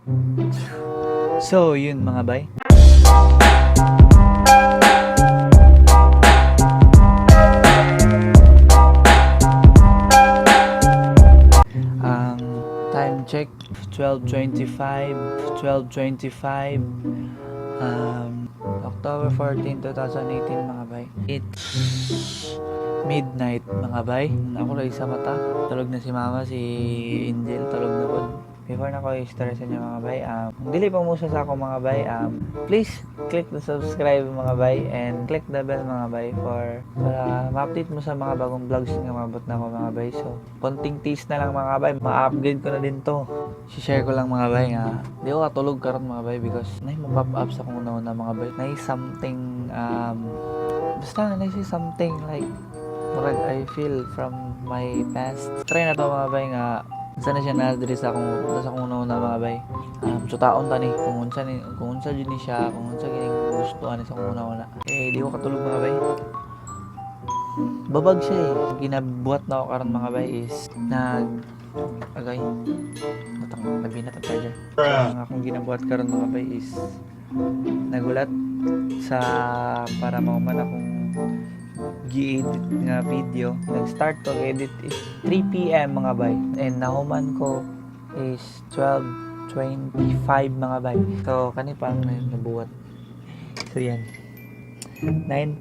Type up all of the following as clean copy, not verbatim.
So, yun, mga bay. Ang time check, 12:25, 12:25, October 14, 2018, mga bay. It's midnight, mga bay. Ako lang isa mata. Tulog na si mama, si Angel, tulog na po. Before na ko i-start sa inyo, mga bay, kung dili pa mo sa ako, mga bay, please click the subscribe, mga bay, and click the bell, mga bay, for para ma-update mo sa mga bagong vlogs nga mabot na ako, mga bay. So, konting tease na lang, mga bay, ma-upgrade ko na din to. Share ko lang, mga bay, nga di ko katulog karon, mga bay, because nay mo pop up sa akong una mga bay. Nay something basta nay something like murag I feel from my past. Try na to, mga bay, nga unsa na siya na diri sa akong una mga bay. So taon ta ni kung unsa ni, kung unsa jud ni siya, kung unsa gining gusto ani sa akong una-una. Eh di ko katulog, mga bay. Babag siya eh. Ginabuhat na ako karon, mga bay, is nag agay. Batang labi na ta charger. So, ang akong ginabuhat karon, mga bay, is nagulat sa para mauman akong gi-edit nga video. Nag-start ko edit is 3 p.m., mga bay. And nahuman ko is 12:25, mga bay. So kani pa ang nabuhat. So yan. 9%,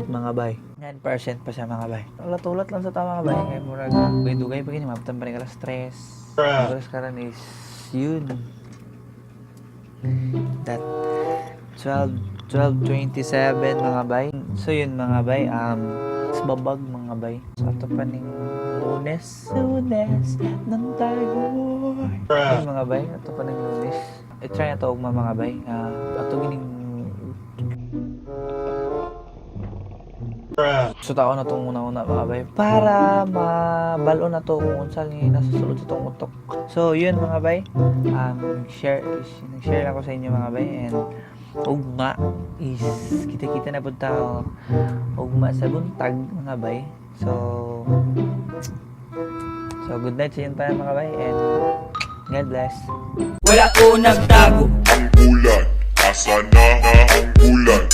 mga bay. 9% pa siya, mga bay. Ulat-ulat lang sa tama, mga bay. Kaya murag dugay-dugay pa gini maabtan pa ni alas 3. Oras karon is yun. That 12 12:27, mga bay. So yun, mga bay, sa babag, mga bay. So ato pa ning Lunes, Lunes ng tayo. Yun, mga bay, ato pa ning Lunes. I-try na to ugma, mga bay. Ato gining So tao na itong una-una, mga bay, para mabalo na to kung unsa ni nasa sulod sa tong utok. So yun, mga bay. Share share ako sa inyo, mga bay, and ugma is kita-kita na pud ta ugma sa buntag, mga bay. So good night sa inyo tayo, mga bay, and God bless. Wala ko nagtago. Ang ulan, asa na ang ulan?